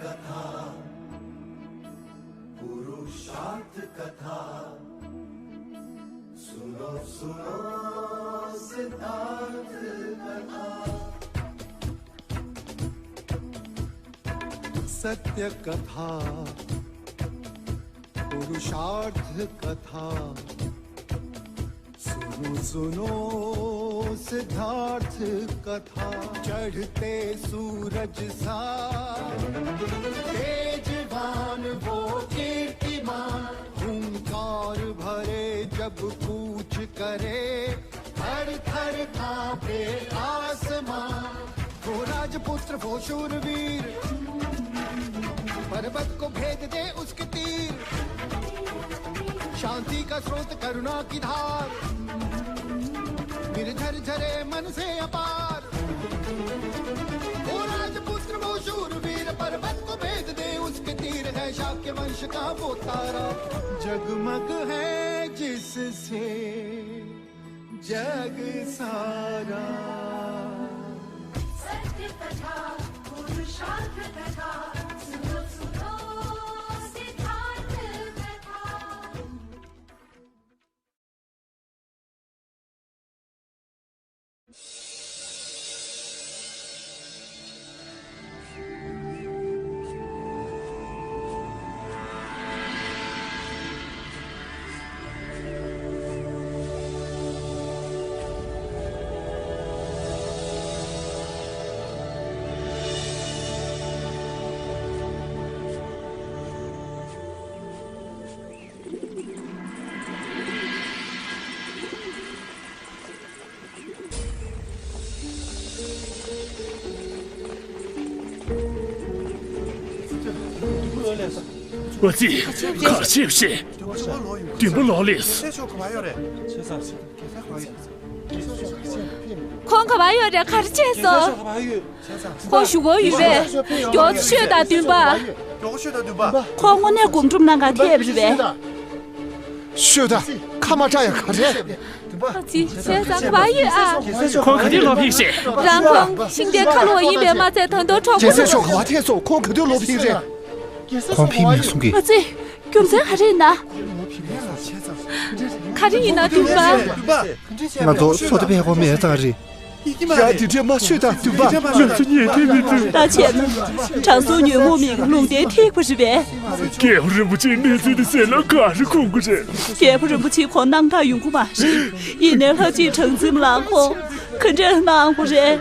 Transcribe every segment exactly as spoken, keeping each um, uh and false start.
कथा, पुरुषार्थ कथा। सुनो, सुनो सिद्धार्थ कथा। सत्य कथा, पुरुषार्थ कथा। सुनो, सुनो सिद्धार्थ कथा। चढ़ते सूरज सा तेजवान वो कीर्तिमान, हुंकार भरे जब कूच करे, थर थर कांपे आसमां। वो राजपुत्र, वो शूरवीर, पर्वत को भेद दे उसके तीर। शांति का स्रोत, करुणा की धार, निर्झर झरे मन से अपार। वो राजपुत्र, वो शूरवीर, पर्वत को भेद दे उसके तीर। है शाक्य वंश का वो तारा, जगमग है जिससे जग सारा। सत्य कथा, पुरुषार्थ कथा, सुनो, सुनो सिद्धार्थ कथा। ཨ་ཙི། ག་རེ་བྱས་པ་རེད། བདུན་པ་ལོག་ལེས། ཁོང་ག་པར་ཡོད་རེད། ག་རེ་བྱས་སོང་། ཁོང་གཞུག་གུ་ཡོད་པས། མགྱོགས་ཤོད་དང་བདུན་པ། ཁོང་དངོས་གནས་སྒོམ་སྒྲུབ་གནང་གར་ཕེབས་རེད་པས། ཤོད་དང་། ཁ་མ་གྲག་ཡ་ག་རེ། ཨ་ཙི། བྱས་ཙང་ག་པར་ཡོད་ཨ། ཁོང་ག་དུས་ལོག་ཕེབས་ཤེས། རང་ཁོང་ཤིང་རྟའི་ཁ་ལོ་བ་ཡིན་པས་མ་ཚད། ད་དུང་གྲོགས་པོ། རྒྱལ་སྲས་མཆོག་ག་པར་ཐད་སོང་། ཁོང་ག་དུས་ལོག་ཕེབས་རེད། ཁོང་ཕེབས་མེད་གསུང་གི། ཨ་ཙི། རྒྱུ་མཚན་ག་རེ་ཡིན་ན། ག་རེ་ཡིན་ན་བདུན་པ། ང་ཚོ་སོ་ལྟ་ཕེབས་དགོས་མེད་ཙང་རེད། ཡ། འདི་འདྲས་མ་ཤོད་དང་བདུན་པ། ང་ཚོ་ཉན་ཐེངས་མི་ཐུབ། ད་བྱས་ན། དྲང་སྲོང་ཉོན་མོངས་མིག་ལུང་བསྟན་ཐེག་པ་རེད་པས། རྒྱལ་བ་རིན་པོ་ཆེའི་གནས་ཚུལ་འདི་གསན་ན་ག་རེ་ཁུངས་ཀྱི་རེད། རྒྱལ་བ་རིན་པོ་ཆེ་ཁོང་སྣང་དག་ཡོང་གི་མ་རེད། ཡིན་ནའི་ལྷ་གཅིག་གྲངས་འཛིན་ལགས་ཁོང་ག་འདྲས་གནང་དགོས་རེད།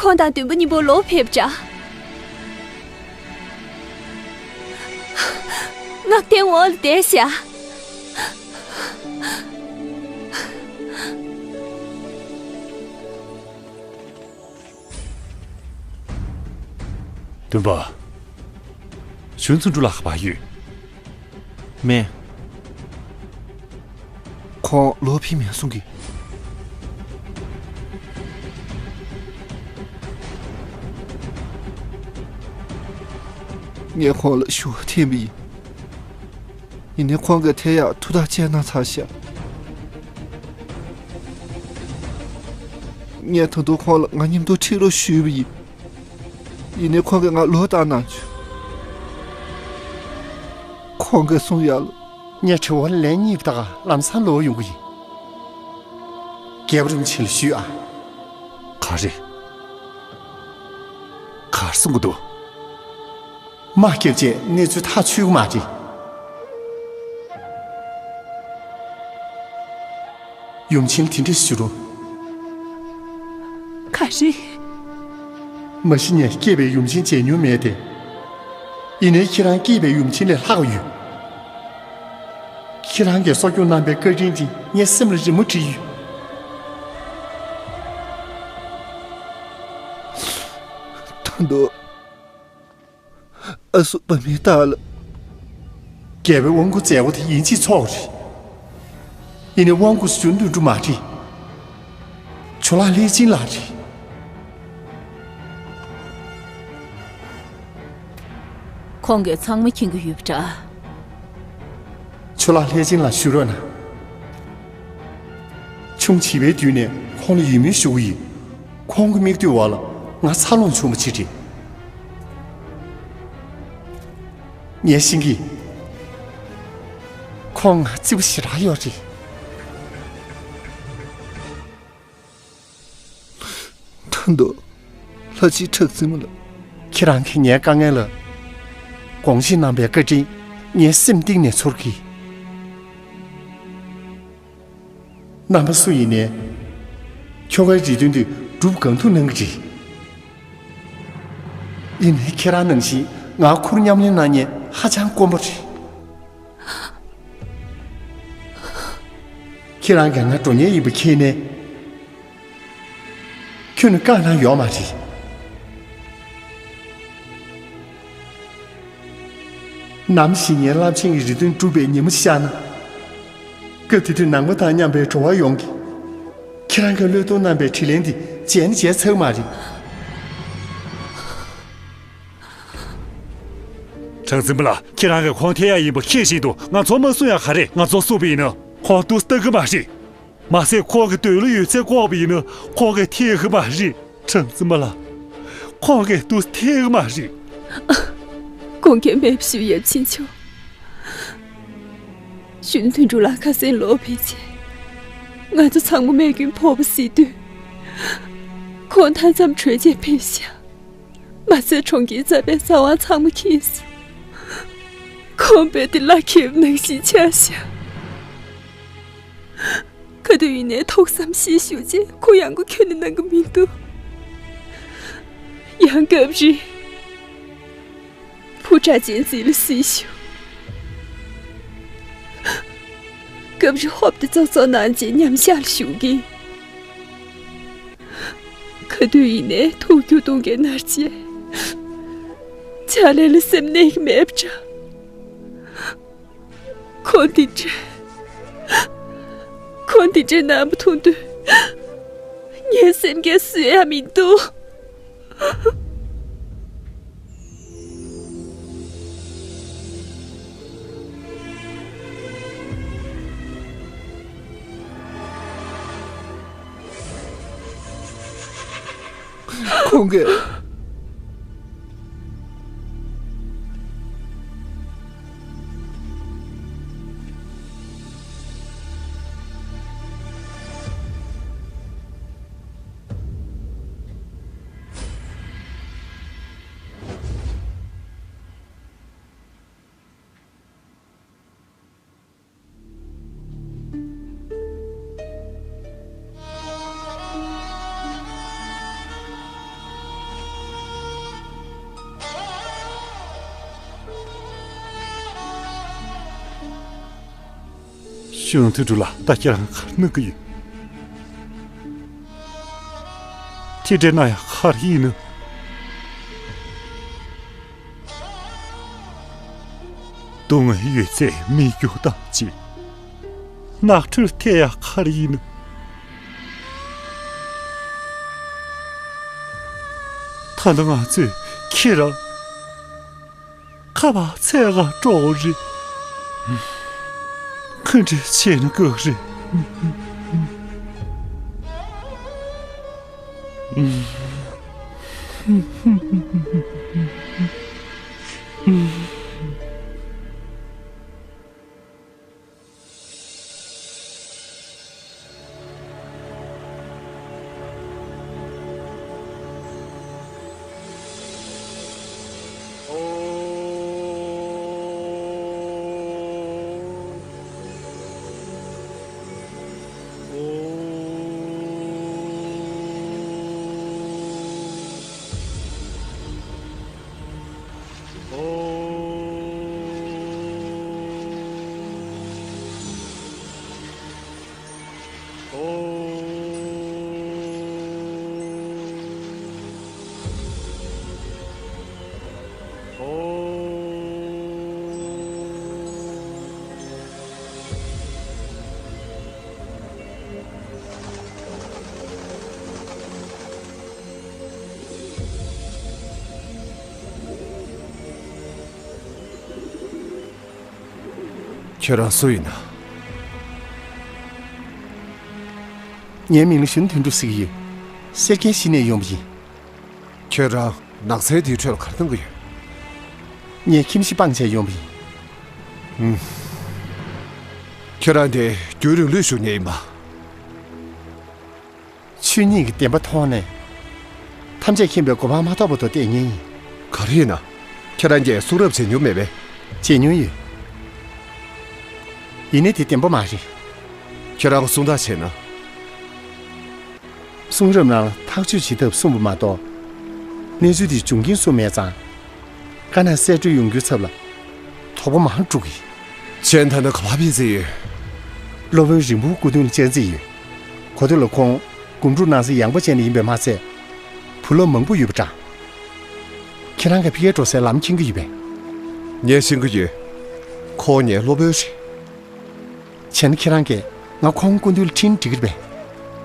ཁོང་དང་བདུན་པོ་གཉིས་པོ་ལོག་ཕེབས་བྱ། ངག་སྟེང་འོག་ལ་བསྡད་བཞག། བདུན་པ། གཞུང་ཚོགས་འདྲུ་ལགས་ག་པར་ཡོད། མེད། ཁོང་ལོག་ཕེབས་མེད་གསུང་གི། ངས་ཁོང་ལ་ཞུ་བ་འཐེན་པ་ཡིན། ཡིན་ནའི་ཁོང་གིས་དེ་ཡང་ཐུགས་ཐག་བཅད་གནང་ཚར་ཤག། ངས་ད་དུང་ཁོང་ལ་ང་མཉམ་དུ་ཁྲིད་རོགས་ཞུས་པ་ཡིན། ཡིན་ནའི་ཁོང་གིས་ང་ལོག་བཏང་གནང་བྱུང་། ཁོང་གིས་གསུངས་ཡག་ལ། ངས་དྲི་བ་ལན་གཉིས་པ་དག་ལམ་སང་ལོག་ཡོང་གི་ཡིན། རྒྱལ་བ་རིན་པོ་ཆེ་ལ་ཞུས་ཨ། ག་རེ། ག་རེ་གསུང་གི་འདུག། དམག་བརྒྱབ་རྗེས་གནས་ཚུལ་ཐག་ཆོད་ཀྱི་མ་རེད། ཡུམ་ཆེན་ལ་དེ་འདྲ་ཞུ་རོགས། ག་རེ། མ་གཞི་ངས་སྐྱེས་པའི་ཡུམ་ཆེན་མཇལ་མྱོང་མེད་དེ། ཡིན་ནའི་ཁྱེད་རང་སྐྱེས་པའི་ཡུམ་ཆེན་ལས་ལྷག་ཡོད། ཁྱེད་རང་གིས་གསོ་སྐྱོང་གནང་པའི་བཀའ་དྲིན་དེ་ངས་སེམས་ལ་རི་མོ་བྲིས་ཡོད། ད་དུང་། ཨ་སུ་བ་མེ་ཏཱ་ལ། རྒྱལ་བའི་དབང་སྐུར་མཛད་སྒོ་དེ་ཡིན་གཅིག་མཚུངས་རེད། ཡིན་ནའི་དབང་སྐུར་གཞོན་དོན་གྲུབ་མ་རེད། ཇོ་ལགས་ལྷས་སྦྱིན་ལགས་རེད། ཁོང་གིས་ཚང་མ་མཁྱེན་གྱི་ཡོད་པ་འདྲ། ཇོ་ལགས་ལྷས་སྦྱིན་ལགས་བཞུགས་རོགས་གནང་། ཆུང་བྱིས་པའི་དུས་ནས་ཁོང་ལ་ཡིད་སྨོན་ཞུ་གི་ཡོད། ཁོང་གི་མིག་ལྟོས་འོག་ལ་ང་འཚར་ལོངས་བྱུང་བ་ཅིག་རེད། ངས་ཤེས་ཀྱི། ཁོང་ང་བརྩི་བ་ཞེ་དྲག་ཡོད་རེད། ད་དུང་ལྷ་རྗེ་གྲགས་འཛིན་མ་ལགས། ཁྱེད་རང་གིས་ངའི་དཀའ་ངལ་ལ་དགོངས་བཞེས་གནང་བའི་བཀའ་དྲིན་ངས་སེམས་གཏིང་ནས་ཚོར་གི། རྣམ་པ་སུ་ཡིན་ནའི་ཁྱོ་གའི་རེ་འདུན་དེ་སྒྲུབ་གང་ཐུབ་གནང་གི་རེད། ཡིན་ནའི་ཁྱེད་རང་ནང་བཞིན་ང་ཁུར་མཉམ་ལེན་གནང་མཁན་ཧ་ཅང་དཀོན་པོ་རེད། ཁྱེད་རང་གིས་ང་འགྲོ་མཁན་ཡིན་པ་མཁྱེན་ནའི། ཁྱོན་ནས་བཀག་གནང་ཡོད་མ་རེད། ནམ་ཞིག་ངའི་རླབས་ཆེན་གྱི་རེ་འདུན་འགྲུབ་པའི་ཉིན་མོ་ཤར་ན། སྐབས་དེ་དུས་ནང་པ་དང་མཉམ་པའི་འགྲོ་བ་ཡོངས་ཀྱིས་ཁྱེད་རང་གི་བློས་གཏོང་གནང་པའི་དྲིན་ལན་དེ་བརྗེད་ན་བརྗེད་ཚར་གི་མ་རེད། གྲགས་འཛིན་པ་ལགས། ཁྱེད་རང་གིས་ཁོང་འཐེན་ཡག་ཡིན་པ་མཁྱེན་བཞིན་དུ་ང་ཚོ་མ་གསུང་ཡག་ག་རེ། ང་ཚོ་གསུངས་པ་ཡིན་ན་ཁོང་དུས་སུ་ལྟ་གི་མ་རེད། མ་ཟད་ཁོང་གི་འདོད་བློ་ཡོད་ཚད་བཀོག་པ་ཡིན་ན་ཁོང་གིས་འཐེན་གི་མ་རེད། གྲགས་འཛིན་པ་ལགས། ཁོང་གིས་དུས་སུ་འཐེན་གི་མ་རེད། དགོངས་འགལ་མེད་པ་ཞུ། ཡབ་ཆེན་མཆོག་གཞོན་དོན་གྲུབ་ལགས་ཁ་སང་ལོག་ཕེབས་རྗེས། ང་ཚོ་ཚང་མ་རྨས་སྐྱོན་ཕོག་པ་གཟིགས་དུས། ཁོང་མཐའ་མཚམས་བྲོས་བྱས་ཕེབས་ཤག་མ་ཟད་གྲོང་ཁྱེར་རྩ་བའི་རྩ་དབང་ཚང་མ་ཁེངས་སོང་། ཁོང་རྦད་དེ་བླ་འཁྱེར་བ་ནང་བཞིན་ཆགས་ཤག་ག་དུས་ཡིན་ནའི་ཐུགས་བསམ་བཞེས་ཞུ་ཅེས་ཁོ་ཡང་སྒོ་ཁྱོན་ནས་གནང་གི་མི་འདུག་ཡང་སྐབས་རེ་བུ་གྲགས་ཅན་ཅིག་ལ་གཟིགས་ཞུ། སྐབས་རེ་ཧོབ་ཏེ་ཙོག་ཙོག་གནང་བྱས་མཉམ་ཞག་ལ་བཞུགས་ཀྱི། ག་དུས་ཡིན་ནའི་ཐུགས་རྒྱུད་སྟོང་གི་མནར་བྱས། ཕྱག་ལས་ལ་སེམས་གནས་ཀྱི་མེད་པ་འདྲ། ཁོང་འདི་འདྲ། ཁོང་འདི་འདྲའི་རྣམ་པ་མཐོང་དུས། ངའི་སེམས་ཁར་བཟོད་ཡག་མི་འདུག་ཁོང་གིས། གཞོན་དུས་འགྲོ་ལ་ད་ཁྱེད་རང་ག་རེ་གནང་གི་ཡོད། ཁྲིད་འདྲེ་ན་ཡང་ག་རེ་ཡིན་ནམ། སྡུག་བསྔལ་ཡོད་ཚད་མི་རྒྱུ་བཏང་བྱས། ནགས་ཁྲོད་ཐལ་ཡག་ག་རེ་ཡིན་ནམ། ད་ལྟ་ང་ཚོས་ཁྱེད་རང་ཁ་བ་ཚད་ག་སྤྲོ་བོ་རེད། ག་འདྲ་བྱས་ན་དགའ་རེད། ཁྱོད་རང་སུ་ཡིན་ན། ངའི་མིང་ལ་གཞོན་ནུ་དོན་གྲུབ་ཟེར་གྱི་ཡོད། གསེར་ཁྱེར་བཞེས་ནས་ཡོང་བ་ཡིན། ཁྱོད་རང་ནགས་ཚལ་འདིའི་ཁྲོད་ལ་ག་རེ་གཏོང་གི་ཡོད། ངས་ཁྱིམ་གཞིས་སྤངས་བྱས་ཡོང་བ་ཡིན། ཨུམ། ཁྱོད་རང་འདིར་རྒྱུན་རིང་ལོས་བཞུགས་མཁན་ཡིན་པ། ཆོས་ཉིད་ཀྱི་བདེན་པ་མཐོང་ནས། ཐམས་ཅད་མཁྱེན་པའི་གོ་འཕང་མ་ཐོབ་བར་དུ་བསྡད་མཁན་ཡིན། ག་རེ་ཡིན་ན། ཁྱེད་རང་གིས་གསུང་རབ་མཇལ་མྱོང་མེད་པས། མཇལ་མྱོང་ཡོད། ཡིན་ནའི་དེ་བདེན་པ་མ་རེད། ཁྱེད་རང་གསུང་སྟངས་བྱས་ན། གསུང་རབ་ནང་ལ་ཐག་གཅོད་བྱེད་ཐབས་གསུངས་པ་མ་གཏོགས། གནས་ཚུལ་དེའི་འབྱུང་རྐྱེན་གསུངས་མེད་ཙང་། དཀར་ནག་གསལ་བཀྲོལ་ཡོང་རྒྱུའི་ཚབ་ལ་དོགས་པ་མང་དྲུག་གི། ཁྱེད་ད་ནི་ག་པར་ཕེབས་རྩིས་ཡོད། སློབ་དཔོན་རིང་པོ་སྐུ་མདུན་ལ་བཅར་རྩིས་ཡོད། གོ་ཐོས་ལ་ཁོང་སྒོམ་སྒྲུབ་གནང་སའི་ཡངས་པ་ཅན་ནས་ཡིན་པས་མ་ཚད། བུ་སློབ་མང་པོ་ཡོད་པ་འདྲ། ཁྱེད་རང་གིས་ཕ་གིར་འགྲོ་སའི་ལམ་མཁྱེན་གྱི་ཡོད་པས། ངས་ཤེས་ཀྱི་ཡོད། ཁོང་ངའི་སློབ་དཔོན་རེད། བྱས་ན་ཁྱེད་རང་གིས་ང་ཁོང་སྐུ་མདུན་ལ་ཁྲིད་ན་འགྲིག་གི་རེད་པས།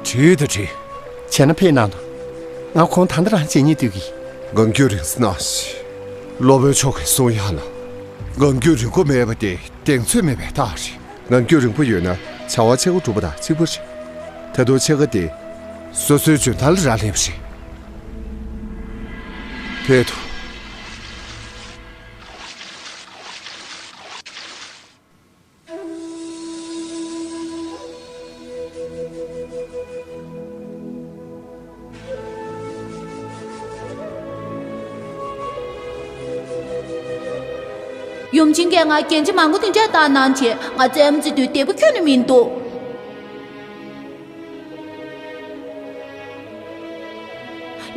ཁྲིད་དང་ཁྲིད། བྱས་ན་ཕེབས་གནང་དང་། ང་ཁོང་ད་ལྟ་རང་མཇལ་སྙིང་འདོད་ཀྱི། ངང་རྒྱུད་རིང་ས་གནང་ཞིག། སློབ་དཔོན་མཆོག་གིས་གསུང་ཡག་ལ། ངང་རྒྱུད་རིང་པོ་མེད་པ་དེ་གདེང་ཚོད་མེད་པའི་རྟགས་རེད། ངང་རྒྱུད་རིང་པོ་ཡོད་ན་བྱ་བ་ཕྱེད་ཀ་འགྲུབ་པ་དང་གཅིག་པ་རེད། ད་དུང་ཕྱེད་ཀ་དེ་སོ་སོའི་འཇོན་ཐང་ལ་རག་ལས་པ་རེད། ཕེབས་དང་། ཡུམ་ཆེན་གྱིས་ང་རྒྱན་ཆ་མང་པོ་དེ་འདྲ་བཏགས་གནང་བྱས་ང་རྩེད་མོ་རྩེ་དུས་བདེ་པོ་ཁྱོན་ནས་མི་འདུག།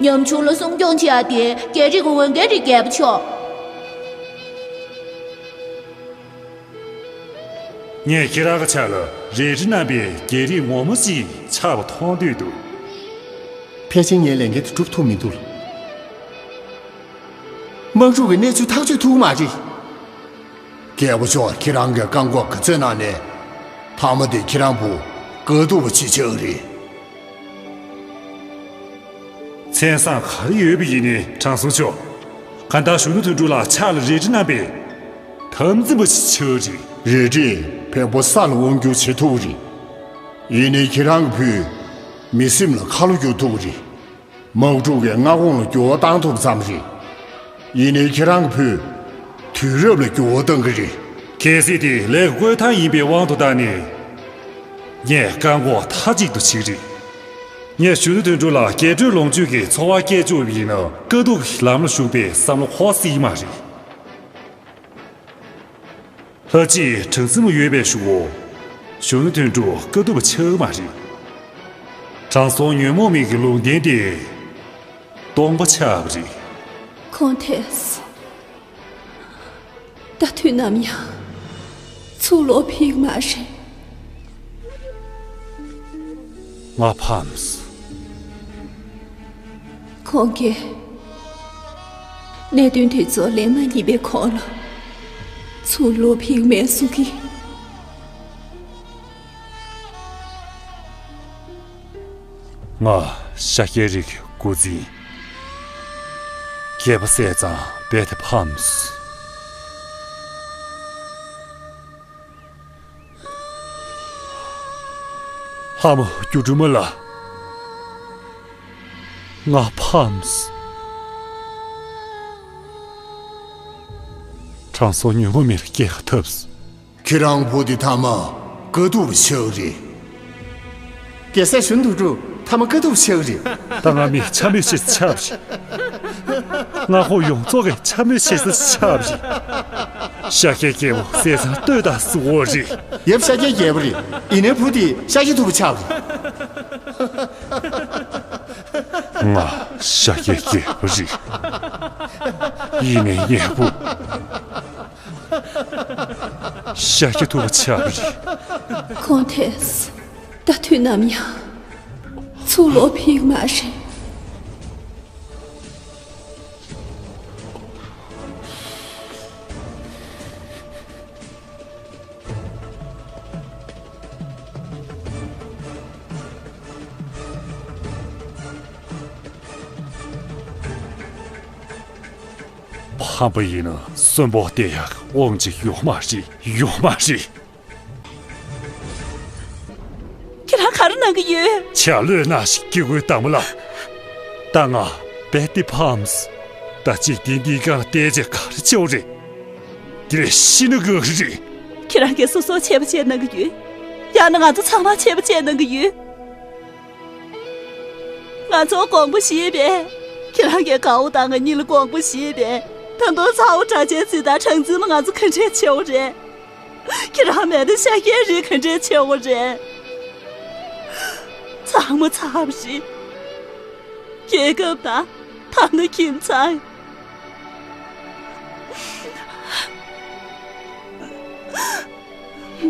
ཉམ་ཆུང་ལ་སྲུང་སྐྱོང་བྱེད་ཡག་དེ་རྒྱལ་རིགས་ཀྱི་འོས་འགན་རེད་རྒྱལ་པོ་མཆོག། ངས་ཁྱེད་རང་གི་ཕྱག་ལ་རལ་གྲི་བསྣམས་པའི་རྒྱལ་རིགས་ངོ་མ་ཞིག་ཆགས་པ་མཐོང་འདོད་འདུག། ཕལ་ཆེར་ངས་ལས་འགན་དེ་སྒྲུབ་ཐུབ་མི་འདུག། དམག་འཁྲུག་གི་གནས་ཚུལ་ཐག་གཅོད་ཐུབ་ཀྱི་མ་རེད། རྒྱལ་པོ་མཆོག་ཁྱེད་རང་གིས་བཀག་འགོག་ག་ཚོད་གནང་ནའི། མཐའ་མ་དེ་ཁྱེད་རང་བུ་དཀའ་སྡུག་པ་ཅིག་ཆགས་ཀྱི་རེད། མཚན་བཟང་ག་རེ་ཡོད་པ་ཡིན་ནའི་དྲང་སྲོང་མཆོག། གང་ལྟར་གཞོན་ནུ་དོན་གྲུབ་ལགས་ཕྱག་ལ་རལ་གྲི་བསྣམས་པའི་དམ་འཛིན་པ་ཞིག་ཆགས་ཀྱི་རེད། རལ་གྲིས་བེམ་པོ་ས་ལ་དབང་བསྒྱུར་བྱེད་ཐུབ་ཀྱི་རེད། ཡིན་ནའི་ཁྱེད་རང་གི་བུས་མི་སེམས་ལ་ཁ་ལོ་བསྒྱུར་ཐུབ་ཀྱི་རེད། དམག་འཁྲུག་གི་མངའ་ཁོངས་ལ་འགྱུར་བ་བཏང་ཐུབ་ཙམ་རེད། ཡིན་ནའི་ཁྱེད་རང་གི་བུས་དུས་རབས་ལ་འགྱུར་བ་གཏང་གི་རེད། གལ་སྲིད་དེ་ལས་ཀྱི་བསྐོས་ཐང་ཡིན་པའི་དབང་དུ་བཏང་ནས། ངས་བཀག་འགོག་མཐའ་གཅིག་ཏུ་བྱེད་ཀྱི་རེད། ངས་གཞོན་ནུ་དོན་གྲུབ་ལ་རྒྱས་སྤྲོས་ལོངས་སྤྱོད་ཀྱི་འཚོ་བ་སྐྱེལ་ཆོག་པ་ཡིན་ན་དཀའ་སྡུག་གི་ལམ་ལ་ཞུགས་པའི་བསམ་བློ་འཁོར་སྲིད་ཀྱི་མ་རེད། ལྷ་གཅིག་དྲང་སེམས་ཡོད་པའི་གཞུག་གུ། གཞོན་ནུ་དོན་གྲུབ་དཀའ་སྡུག་པ་ཆགས་ཀྱི་མ་རེད། དྲང་སྲོང་ཉོན་མོངས་མེད་ཀྱི་ལུང་བསྟན་དེ་སྟོང་པ་ཆགས་པ་རེད། ཁོང་ཐེས། ད་དུས་ནམ་ཡང་ཚུར་ལོག་ཕེབས་ཀྱི་མ་རེད། ང་ཕམ་སོང་། ཁོང་གིས་གནད་དོན་དེ་ཚོ་ལན་མ་རྙེད་པའི་གོང་ལ་ཚུར་ལོག་ཕེབས་མེད་གསུང་གི། ང་ཤཱཀྱའི་རིགས་ཀྱི་འགོ་འཛིན། སྐྱེས་པ་བསད་ཙང་རྦད་དེ་ཕམ་སོང་། ལྷ་མོ་སྒྱུ་འཕྲུལ་མ་ལགས། ང་ཕམ་སོང་། དྲང་སྲོང་ཉོན་མོངས་མེད་ལ་སྐྱེལ་ག་ཐུབ་སོང་། ཁྱེད་རང་བུ་དེ་མཐའ་མ་དཀའ་སྡུག་པ་ཆགས་རེད། རྒྱལ་སྲས་གཞོན་ནུ་དོན་གྲུབ་མཐའ་མ་དཀའ་སྡུག་པ་ཆགས་རེད། ད་ང་མི་ཆ་མེད་ཞིག་ཆགས་རེད། མངའ་ཁོངས་ཡོངས་རྫོགས་ཀྱི་ཆ་མེད་ཞིག་ཆགས་རེད། ཤཱཀྱའི་རྒྱལ་པོ་བསད་ཙང་ལྟོས་དང་གཟིགས་འོ་རེད། ཡབ་ཤཱཀྱའི་རྒྱལ་པོ་རེད། ཡིན་ནའི་བུ་དེ་ཤཱཀྱ་ཐུབ་པ་ཆགས་རེད། ང་ཤཱཀྱའི་རྒྱལ་པོ་རེད། ཡིན་ནའི་ངའི་བུ། ཤཱཀྱ་ཐུབ་པ་ཆགས་པ་རེད། ཁོང་ཐེས། ད་དུས་ནམ་ཡང་ཚུར་ལོག་ཕེབས་མ་རེད། ཕམ་པ་ཡིན་ན་གསོན་པོ་བསྡད་ཡག་དབང་ཅིག་ཡོད་མ་རེད། ཡོད་མ་རེད། གནང་གི་ཡོད། ཆ་ལོས་ན་ཞིག་སྐྱེ་དགུའི་དྭངས་མ་ལ། ད་ང་བེ་ཏི་ཕམ་སི། ད་ཅིག་དེ་འདི་གང་བལྟས་ཚེ་ག་རེ་བྱེད་རེད། དེ་ལས་ཤི་ན་དགོས་ཀྱི་རེད། ཁྱེད་རང་གིས་སོ་སོ་ཆད་པ་བཅད་གནང་གི་ཡོད། ཡང་ན་ང་ཚོ་ཚང་མ་ཆད་པ་བཅད་གནང་གི་ཡོད། ང་ཚོ་དགོངས་པ་བཞེས་པས། ཁྱེད་རང་གིས་དགའ་བོ་དང་ང་གཉིས་ལ་དགོངས་པ་བཞེས་པས། ད་དུང་ཚ་བོ་གྲྭ་ཆས་ཚིག་དང་གྲངས་འཛིན་ལ་ང་ཚོ་ག་འདྲས་བྱེད་དགོས་རེད། ཁྱེད་རང་མེད་ན་ཤ་སྐྱེས་རིགས་ག་འདྲས་བྱེད་དགོས་རེད། ཚང་མ་ཚར་བ་རེད། རྒྱལ་ཁབ་དང་ཐ་ན་ཁྱིམ་ཚང་།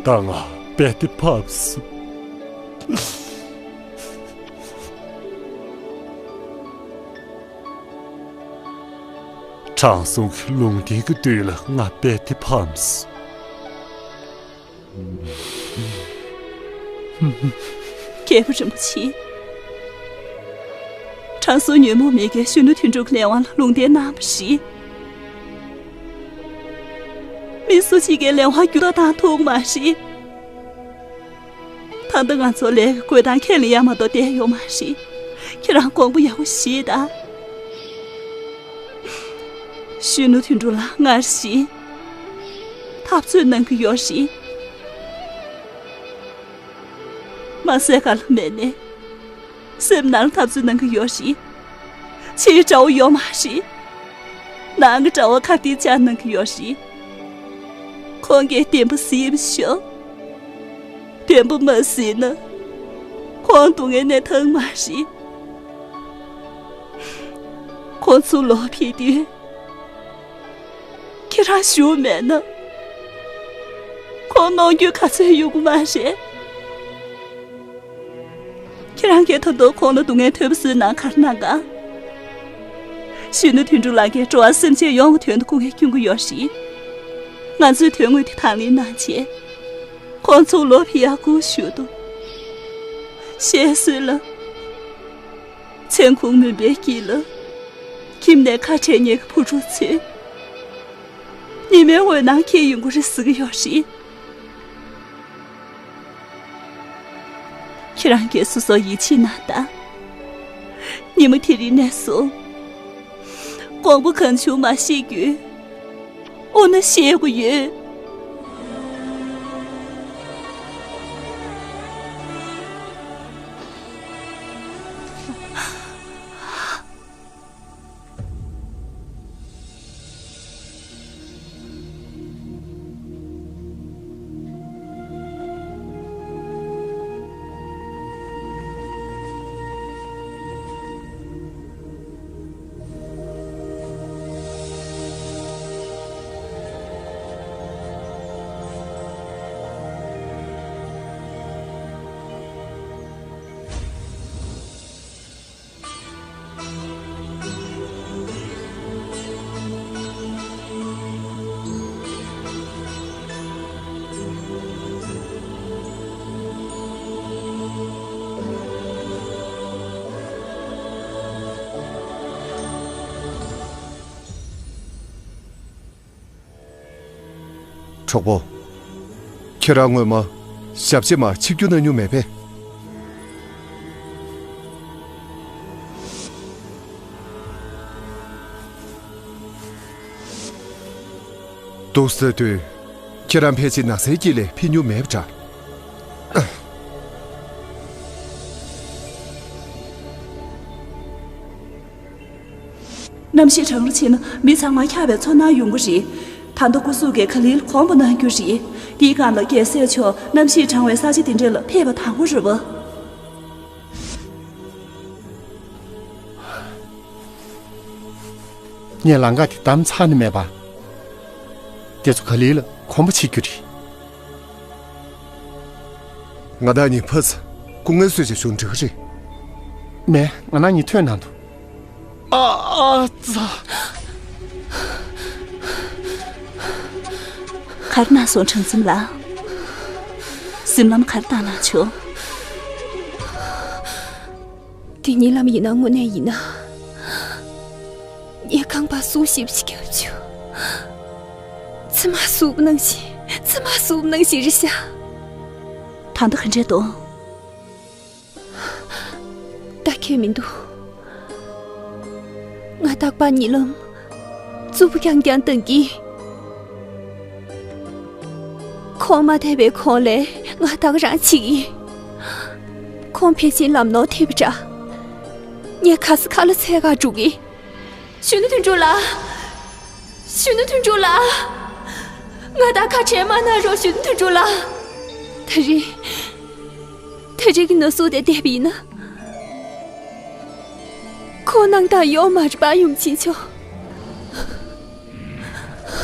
ད་ང་བེ་ཏི་ཕམ་སི། དྲང་སྲོང་གི་ལུང་བསྟན་གྱི་དུས་ལ་ང་བེ་ཏི་ཕམ་སི། རྒྱལ་པོ་རིན་པོ་ཆེ། དྲང་སྲོང་ཉོན་མོངས་མེད་ཀྱིས་གཞོན་ནུ་དོན་གྲུབ་ལས་དབང་ལ་ལུང་བསྟན་གནང་བ་རེད། མི་སུ་གཅིག་གིས་ལས་དབང་འགྱུར་ལྡོག་བཏང་ཐུབ་མ་རེད། ད་ལྟ་ང་ཚོ་ལས་ཀྱི་བཀོད་སྟངས་ཁས་ལེན་ཡ་མ་གཏོགས་བསྡད་ཡོད་མ་རེད། ཁྱེད་རང་དགོངས་པ་ཡག་པོ་བཞེས་དང་། གཞོན་ནུ་དོན་གྲུབ་ལ་སྔར་བཞིན་འཐབ་རྩོད་གནང་གི་ཡོད་རེད། མ་ཟད་ག་ལ་མེད་ནས། སེམས་ནང་འཐབ་རྩོད་གནང་གི་ཡོད་རེད། ཕྱིའི་དགྲ་བོ་ཡོད་མ་རེད། ནང་གི་དགྲ་བོ་ཁ་གཏད་བཅག་གནང་གི་ཡོད་རེད། ཁོང་གིས་བདེན་པ་གཟིགས་པ་ཤོག་བདེན་པ་མ་གཟིགས་ན། ཁོང་སྡུག་བསྔལ་ནས་ཐར་མ་རེད། ཁོང་ཚུར་ལོག་ཕེབས་དུས། ཁྱེད་རང་བཞུགས་མེད་ན། ཁོང་གནོང་འགྱོད་ག་ཚོད་ཡོང་གི་མ་རེད། ཁྱེད་རང་གིས་ད་དུང་ཁོང་ལ་སྡུག་བསྔལ་ཐོལ་པ་བཟོས་ན་ག་རེ་གནང་ག་གཞོན་ནུ་དོན་གྲུབ་ལགས་ཀྱིས་འགྲོ་བ་སེམས་ཅན་ཡོངས་ཀྱི་དོན་དུ་སྐུ་ངལ་བསྐྱོན་གྱི་ཡོད་རེད། ང་ཚོས་དོན་དངོས་དེ་དང་ལེན་གནང་བྱས། ཁོང་ཚུར་ལོག་ཕེབས་ཡག་སྒུག་བཞུགས་འདུག་བཤད་སྲོལ་ལ། མཚན་གུང་མུན་པའི་དཀྱིལ་ལ། ཁྱིམ་ནས་ཁ་བྲལ་མཁན་གྱི་བུ་ཕྲུག་ཚོས། ཉི་མའི་འོད་སྣང་འཁྱེར་ཡོང་གི་རེད་ཟེར་གྱི་ཡོད་རེད། ཁྱེད་རང་གིས་སོ་སོར་ཡིད་ཆེས་གནང་དང་། ཉི་མ་དེ་རིང་ནས་བཟུང་། དགོངས་པ་གང་བྱུང་མ་བཞེས་རྒྱུ། འོ་ན་བཞེས་དགོས་ཡོད། གྲོགས་པོ། ཁྱེད་རང་སྔོན་མ་ཞབས་ཕྱི་མར་ཆིབས་བསྒྱུར་གནང་མྱོང་མེད་པས། འདུག་ཟེར་དུས། ཁྱེད་རང་ཕལ་ཆེར་ན་ཚའི་དཀྱིལ་ལས་ཕེབས་མྱོང་མེད་པ་འདྲ། གནམ་གཤིས་གྲང་རུ་ཕྱིན་ན་མི་ཚང་མ་འཁྱག་པའི་ཚོར་སྣང་ཡོང་གི་རེད། ད་ལྟ་སྐུ་གཟུགས་ཀྱིས་ག་ལེར་གོམས་པ་གནང་རྒྱུ་རེད། འདིའི་སྒང་ལ་རྒྱལ་སྲས་མཆོག་གནམ་གཤིས་གྲང་བའི་ས་ཆ་འདི་འདྲ་ལ་ཕེབས་པ་དང་པོ་རེད་པ། ངས་ལམ་ཁ་དེ་བདམས་ཚར་ནི་མེད་པ། དེ་ཚོ་ག་ལེར་ལ་གོམས་པ་བྱེད་རྒྱུ་རེད། ང་དང་གཉིས་ཕར་ཚུར་སྐུ་ངལ་གསོས་བྱས་བཞུགས་འགྲིག་གི་རེད། མེད། ང་རང་གཉིས་ཐོན་གནང་འདུག་ཨ་ཨ་ཙ། ག་རེ་གནང་སོང་། དྲང་སེམས་ལགས། གཟིམ་ལམ་ག་རེ་བཏང་གནང་བྱུང་། འདི་གཉིད་ལམ་ཡིན་ན་དངོས་གནས་ཡིན་ན། ངས་རྐང་པ་ཟུག་ཞིབ་ཞིག་བརྒྱབ་བྱུང་། མཆིལ་མ་ཟུག་ནང་བཞིན། མཆིལ་མ་ཟུག་ནང་བཞིན་རེད་ཤག་ད་ལྟ་ག་འདྲས་འདུག་ཁྱད་མི་འདུག་ང་རྟག་པར་གཉིད་ལམ་རྩུབ་པོ་རྐྱང་རྐྱང་བཏང་གི། ཁོང་མ་བསྡད་པའི་གོང་ལ་ང་ད་ག་རང་འཆི་གི། ཁོང་ཕལ་ཆེར་ལམ་ནོར་ཐེབས་པ་འདྲ། ངས་ག་ས་ག་ལ་འཚོལ་ག་འགྲོ་གི། གཞོན་ནུ་དོན་གྲུབ་ལགས། གཞོན་ནུ་དོན་གྲུབ་ལགས། ང་དང་ཁ་བྲལ་མ་གནང་རོགས། གཞོན་ནུ་དོན་གྲུབ་ལགས། ད་རེས། ད་རེས་ཀྱི་ན་ཟུག་དེ་བསྡད་པ་ཡིན་ན། ཁོང་སྣང་དག་ཡོད་མ་རེད་པ། ཡུམ་ཆེན་མཆོག་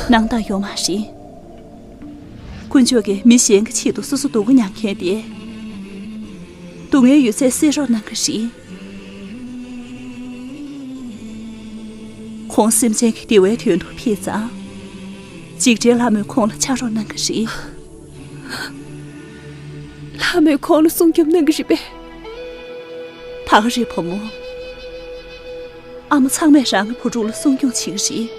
སྣང་དག་ཡོད་མ་རེད། དཀོན་མཆོག་གིས་མི་གཞན་གྱི་ཆེད་དུ་སོ་སོ་སྡུག་པོ་མྱངས་མཁན་དེ། སྡུག་བསྔལ་ཡོད་ཚད་སེལ་རོགས་གནང་གི་རེད། ཁོང་སེམས་ཅན་གྱི་བདེ་བའི་དོན་དུ་ཕེབས་ཙང་། འཇིགས་བྲལ་ལྷ་མོས་ཁོང་ལ་ཕྱག་རོགས་གནང་གི་རེད། ལྷ་མོས་ཁོང་ལ་སྲུང་སྐྱོབ་གནང་གི་རེད་པས། ད་ག་རེད་བུ་མོ། ཨ་མ་ཚང་མས་རང་གི་བུ་ཕྲུག་ལ་སྲུང་སྐྱོང་བྱེད་ཀྱི་རེད།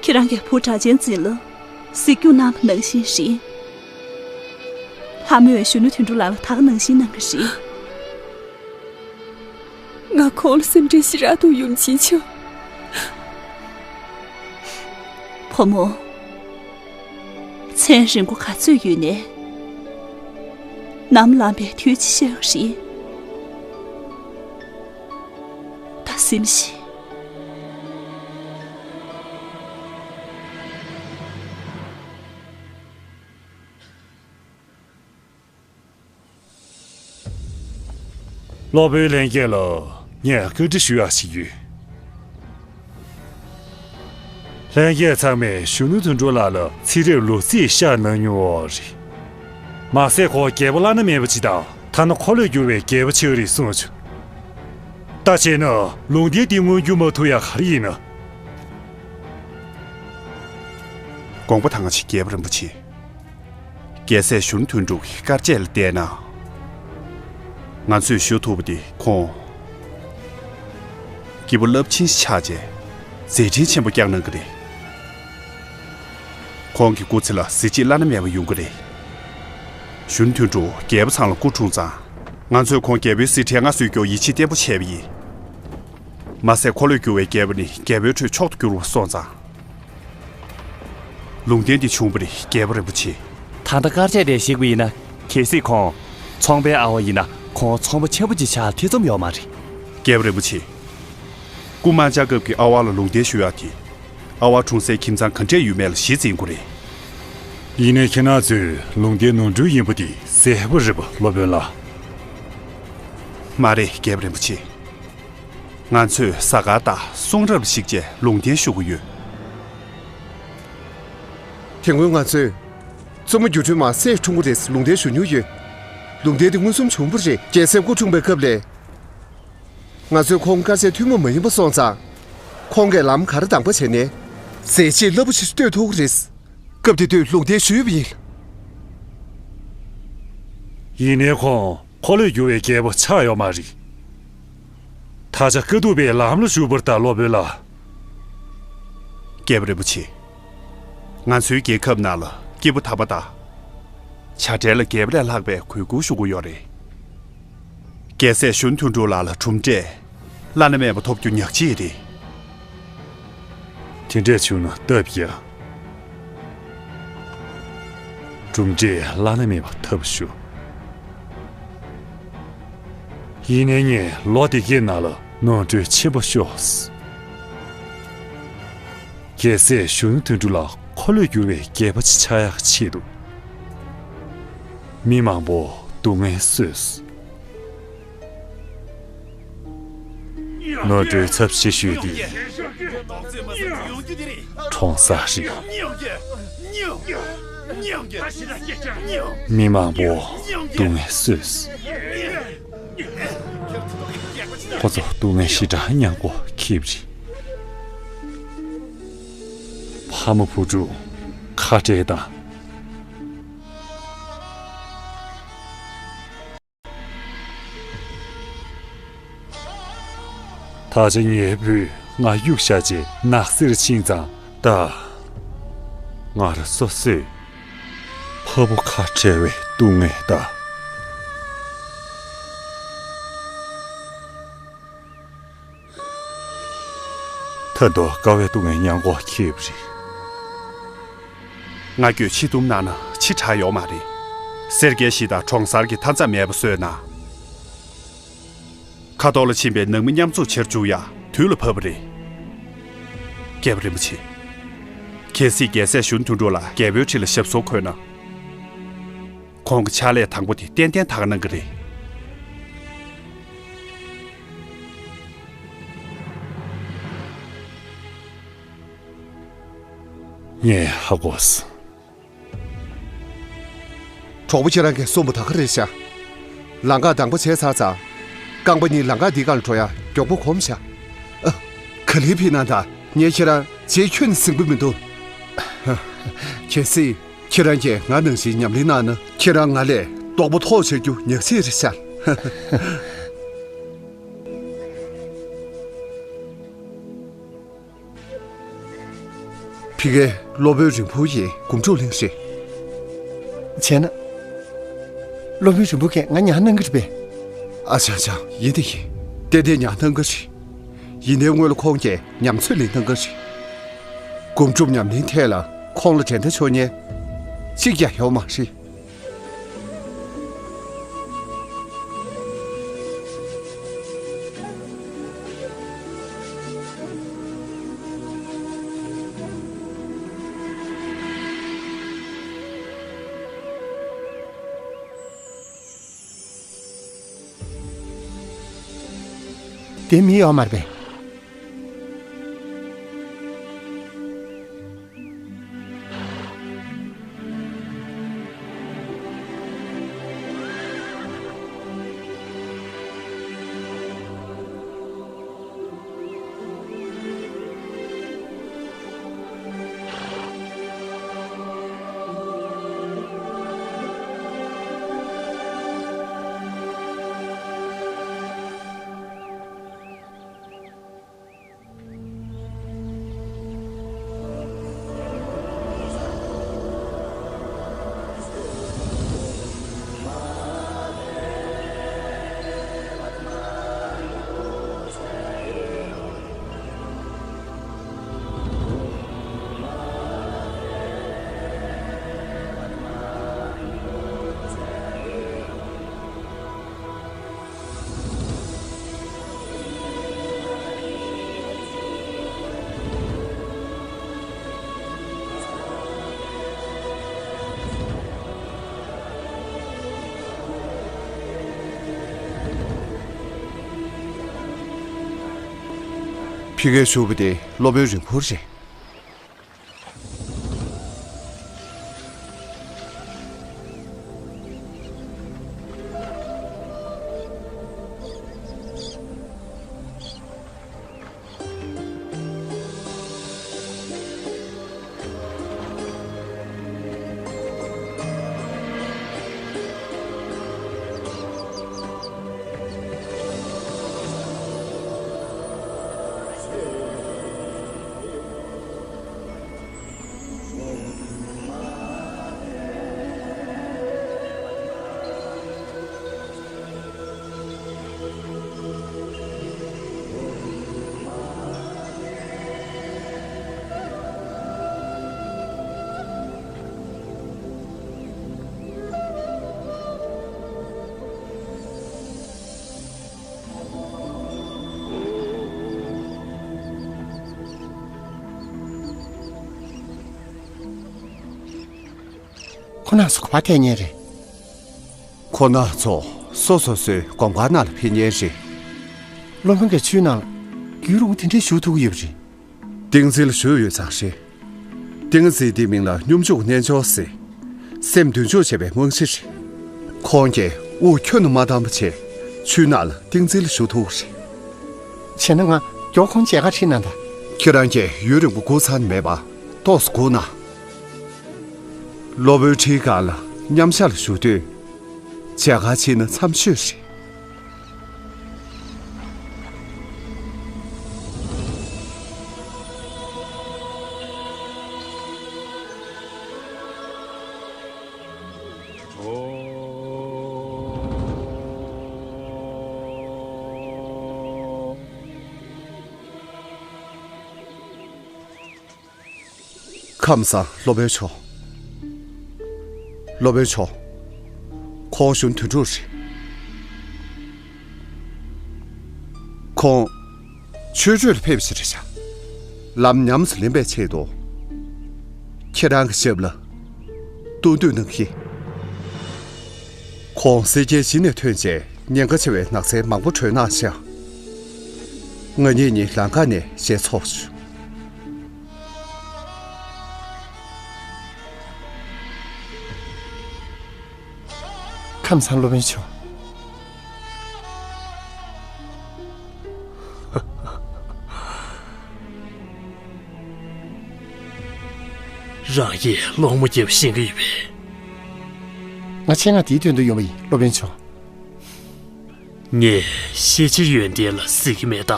ཁྱེད་རང་གི་བུ་གྲགས་ཅན་འཛིན་ལ་གཟིགས་སྐྱོང་གནང་བ་ནང་བཞིན་རེད། ལྷ་མོས་གཞོན་ནུ་དོན་གྲུབ་ལགས་ལ་ད་ག་ནང་བཞིན་གནང་གི་རེད། ང་ཁོང་ལ་སེམས་ཁྲལ་ཞེ་དྲག་འདུག་ཡུམ་ཆེན་མཆོག་བུ་མོ། མཚན་རིང་པོ་ག་ཚོད་ཡོད་ནས། ནམ་ལངས་པའི་དུས་ཅི་ཤེས་རེད། ད་སེམས་ཤིག་སློབ་དཔོན་ལྷན་རྒྱས་ལ་ངས་བཀའ་འདྲི་ཞུ་ཡག་ཞིག་ཡོད། ལྷན་རྒྱས་ཚང་མས་གཞོན་ནུ་དོན་གྲུབ་ལགས་ལ་ཚེ་རབས་ལོ་ཚིགས་ཤར་གནང་མྱོང་བ་རེད། མ་ཟད་ཁོང་རྒྱལ་པོ་བླ་ན་མེད་པ་ཅིག་དང་ཐ་ན་འཁོར་ལོས་སྒྱུར་བའི་རྒྱལ་པོ་ཆགས་རེད་གསུངས་བྱུང་། ད་བྱས་ན་ལུང་བསྟན་འདི་མངོན་འགྱུར་མ་ཐུབ་ཡག་ག་རེ་ཡིན་ན། དགོངས་པ་དང་ཆེ་རྒྱལ་པོ་རིན་པོ་ཆེ། རྒྱལ་སྲས་གཞོན་ནུ་དོན་གྲུབ་ཀྱི་དཀའ་སྤྱད་ལ་བལྟས་ན། ང་ཚོས་ཞུ་ཐུབ་པ་དེ་ཁོང་སྐྱེས་བུ་རླབས་ཆེན་ཞིག་ཆགས་རྗེས་མཛད་འཕྲིན་ཆེན་པོ་བསྐྱངས་གནང་གི་རེད། ཁོང་གི་སྐུ་ཚེ་ལ་གཟི་བརྗིད་བླ་ན་མེད་པ་ཡོང་གི་རེད། གཞོན་ནུ་དོན་གྲུབ་རྒྱལ་པོ་ཚང་ལ་སྐུ་འཁྲུངས་ཙང་། ང་ཚོས་ཁོང་རྒྱལ་པོའི་གཟི་ཁྲིར་མངའ་གསོལ་རྒྱུར་ཡིད་ཆེས་བརྟན་པོ་བྱས་པ་ཡིན། མ་ཟད་འཁོར་ལོས་སྒྱུར་བའི་རྒྱལ་པོ་ནི་རྒྱལ་པོའི་ཁྲོད་མཆོག་ཏུ་གྱུར་པ་སོང་ཙང་། ལུང་བསྟན་འདི་བྱུང་བ་རེད་རྒྱལ་པོ་རིན་པོ་ཆེ། ད་ལྟ་དཀར་ཆས་དེ་གཞིགས་པ་ཡིན་ན། གལ་སྲིད་ཁོང་ཚོང་པའི་ཨ་བ་ཡིན་ན་ཁོང་ཚོང་པ་ཆེན་པོ་ཅིག་ཆགས་ཐེ་ཚོམ་ཡོད་མ་རེད། རྒྱལ་པོ་རིན་པོ་ཆེ། སྐུ་དམར་འབྱར་སྐབས་ཀྱི་ཨ་བ་ལ་ལུང་བསྟན་ཞུ་ཡག་དེ། ཨ་བ་འཁྲུངས་སའི་ཁྱིམ་ཚང་ག་འདྲས་ཡོད་མེད་ལ་གཞི་འཛིན་དགོས་རེད། ཡིན་ནའི་ཁྱེད་རང་ཚོས་ལུང་བསྟན་ནོར་འཁྲུལ་ཡིན་པ་དེ་གསལ་པོ་རེད་པ་སློབ་དཔོན་ལགས། མ་རེད་རྒྱལ་པོ་རིན་པོ་ཆེ། ང་ཚོས་གཟའ་སྐར་དང་གསུང་རབ་ལ་གཞིགས་བྱས་ལུང་བསྟན་ཞུ་གི་ཡོད། དེ་སྔོན་ང་ཚོས་བཙུན་མོ་སྒྱུ་འཕྲུལ་མ་སྲས་འཁྲུངས་པ་རེད་ལུང་བསྟན་ཞུ་མྱོང་ཡོད། ལུང་བསྟན་དེ་མངོན་སུམ་བྱུང་བ་རེད། རྒྱལ་སྲས་སྐུ་འཁྲུངས་པའི་སྐབས་ལ། ང་ཚོས་ཁོང་དཀར་ཆས་ཐུན་མོང་མ་ཡིན་པ་སོང་ཙང་། ཁོང་གིས་ལམ་ག་རེ་དང་པོ་བྱས་ནས། ཟས་བཅད་རླབས་པོ་ཆེ་ཞིག་གཏོད་ཐུབ་ཀྱི་རེད། སྐབས་དེ་དུས་ལུང་བསྟན་ཞུས་པ་ཡིན། ཡིན་ནའི་ཁོང་འཁོར་ལོས་སྒྱུར་བའི་རྒྱལ་པོ་ཆགས་ཡོད་མ་རེད། ད་ཆ་དཀའ་ཐུབ་པའི་ལམ་ལ་ཞུགས་པར་གདའ་སློབ་དཔོན་ལགས། རྒྱལ་པོ་རིན་པོ་ཆེ། ང་ཚོའི་རྒྱལ་ཁབ་ནང་ལ་སྐྱེས་བུ་དམ་པ་དང་། བྱ་བྲལ་ལ་རྒྱལ་པོ་ལས་ལྷག་པའི་གུས་བཀུར་ཞུ་དགོས་ཡོད་རེད། རྒྱལ་སྲས་གཞོན་ནུ་དོན་གྲུབ་ལགས་ལ་གྲུབ་འབྲས་བླ་ན་མེད་པ་ཐོབ་རྒྱུ་ཉག་གཅིག་རེད། དེ་འདྲས་བྱུང་ན་སྟབས་ཡག་གྲུབ་འབྲས་བླ་ན་མེད་པ་ཐོབ་ཤོག་ཡིན་ནའི་ངས་ལོ་འདི་གའི་ནང་ལ་ནོར་འཁྲུལ་ཆེན་པོ་ཤོར་སོང་། རྒྱལ་སྲས་གཞོན་ནུ་དོན་གྲུབ་ལགས་འཁོར་ལོས་སྒྱུར་བའི་རྒྱལ་པོ་ཅིག་ཆགས་ཡག་ཆེད་དུ། མི་མང་པོ་སྡུག་བསྔལ་བཟོས་སོང་། ནོར་འཁྲུལ་ཚབས་ཆེ་ཤོས་འདི་གྲོང་གསར་རེད། མི་མང་པོ་སྡུག་བསྔལ་བཟོས་སོང་། ཁོ་ཚོ་སྡུག་བསྔལ་ཞེ་དྲག་མྱངས་པོ་ཁྱིབ་རེད། ཕ་མ་བུ་ཕྲུག་ཁ་བྲལ་དང་། ད་ཆ་ངའི་བུས་ང་གཡུག་བཞག་རྗེས་ནགས་གསེབ་ཕྱིན་ཙང་། ད་ང་རང་སོ་སོས་ཕ་བུ་ཁ་བྲལ་བའི་སྡུག་བསྔལ་དང་། ད་དུང་དཀའ་བས་སྡུག་བསྔལ་མྱངས་དགོས་ཁེལ་བ་རེད། ང་སྐྱོད་ཕྱིར་བཏུམ་གནང་ན་ཕྱིར་དྲག་ཡོང་མ་རེད། སེར་སྐྱའི་གཞིས་དང་གྲོང་གསར་གྱི་མཐའ་མཚམས་མེད་པ་བཟོས་ན། ཁ་ཐོར་ལ་ཕྱིན་པའི་ནང་མི་མཉམ་འཛོམས་བྱེད་རྒྱུ་ཡང་དུས་ལ་བབ་པ་རེད། རྒྱལ་བ་རིན་པོ་ཆེ། གལ་སྲིད་རྒྱལ་སྲས་གཞོན་དོན་གྲུབ་ལ་རྒྱལ་པོའི་ཁྲི་ལ་ཞབས་སོར་འཁོད་ན། ཁོང་གི་ཕྱག་ལས་དང་པོ་དེ་ཏན་ཏན་ད་ག་གནང་གི་རེད། ངས་ཧ་གོ་སོང་། གྲོགས་པོ་ཁྱེད་རང་གིས་གསུངས་པ་ད་ག་རེད་ཤག་ལམ་ཁ་དང་པོ་བྱས་ཚར་ཙང་། རྐང་པ་གཉིས་ལམ་ཁ་འདིའི་སྒང་ལ་འགྲོ་ཡ་མགྱོགས་པོ་གོམས་ཤག་ཨ། ག་ལེར་ཕེབས་གནང་དང་། ངས་ཁྱེད་རང་རྗེས་ཁྱོན་ནས་ཟིན་གྱི་མི་འདུག་གལ་སྲིད་ཁྱེད་རང་གིས་ང་ནང་བཞིན་ཉམས་ལེན་གནང་ན། ཁྱེད་རང་ང་ལས་རྡོག་པོ་མཐོ་བྱ་རྒྱུ་ཉག་གཅིག་རེད་ཤག་ཕ་གིའི་སློབ་དཔོན་རིང་པོ་ཡིན། སྒོམ་སྒྲུབ་གླེང་རེད། བྱས་ན། སློབ་དཔོན་རིང་པོ་གིས་ང་ཉར་གནང་གི་རེད་པས། ཨ་ཅག་ཅག་ཡིན་དེ་ཡིན། ཏན་ཏན་ཉར་གནང་གི་རེད། ཡིན་ནའི་སྔོན་ལ་ཁོང་གིས་ཉམས་ཚོད་ལེན་གནང་གི་རེད། སྒོམ་སྒྲུབ་ཉམས་ལེན་ཐད་ལ་ཁོང་ལ་འགྲན་ཟླ་ཆོག་མཁན་གཅིག་ཀྱང་ཡོད་མ་རེད། དེ་མི་ཡོད་མ་རེད་པས། ཕ་གིར་བཞུགས་པ་དེ་སློབ་དཔོན་རིང་པོ་རེད། ཁོ་རྣམ་ཚོ་ག་པར་ཐད་མཁན་རེད། ཁོ་རྣམ་ཚོ་སོ་སོ་སོའི་སྒོམ་ཁང་ནང་ལ་ཕེབས་མཁན་རེད། སློབ་དཔོན་གྱིས་ཆུའི་ནང་ལ་རྒྱུན་རིང་པོ་དེ་འདྲས་བཞུགས་ཐུབ་ཀྱི་ཡོད་པ་རེད། ཏིང་འཛིན་ལ་བཞུགས་ཡོད་ཙང་རེད། ཏིང་འཛིན་འདིའི་མིང་ལ་སྙོམས་འཇུག་རྣལ་འབྱོར་ཟེར། སེམས་མདུན་འཇུག་བྱེད་པའི་རྨང་གཞི་རེད། ཁོང་གིས་དབུགས་ཁྱོན་ནས་མ་བཏང་བ་བྱས་ཆུའི་ནང་ལ་ཏིང་འཛིན་ལ་བཞུགས་ཐུབ་པ་རེད། བྱས་ན་ང་མགྱོགས་ཁོང་མཇལ་ཁ་ཁྲིད་གནང་དང་། ཁྱེད་རང་གིས་ཡུན་རིང་པོ་སྒུག་ཚར་ནས་མེད་པ་ཏོག་ཙམ་སྒུག་གནང་། སློབ་དཔོན་ཁྲིའི་སྒང་ལ་མཉམ་ཞག་ལ་བཞུགས་དུས། མཇལ་ཁ་ཕྱིན་ན་འཚམས་ཤོས་རེད། ཁམས་བཟང་སློབ་དཔོན་མཆོག་སློབ་དཔོན་མཆོག་ཁོང་གཞོན་དོན་གྲུབ་རེད། ཁོང་ཆོས་ཁྲོད་ལ་ཕེབས་ཤིག་རེད་ཤག་ལམ་ཉམས་སུ་ལེན་པའི་ཆེད་དུ། ཁྱེད་རང་གི་ཞབས་ལ་སྟོན་སྟོན་གནང་གི། ཁོང་སེར་སྐྱའི་གཞི་ནས་ཐོན་རྗེས་ཉེན་ཁ་ཆེ་བའི་ནགས་ཚལ་མང་པོ་བྲོས་གནང་ཤག་ང་གཉིས་གཉིས་ལམ་ཁ་ནས་ཞལ་ཚོགས་ཞུ། ཁམས་བཟང་སློབ་དཔོན་མཆོག་རང་གིས་སློང་མོ་རྒྱབ་ཤེས་ཀྱི་ཡོད་པས། ང་ཆེད་མངགས་དེའི་དོན་དུ་ཡོང་བ་ཡིན་སློབ་དཔོན་མཆོག་ངས་ཤེས་བྱ་ཡོན་ཏན་ལ་གཟིགས་ཀྱི་མེད་ད།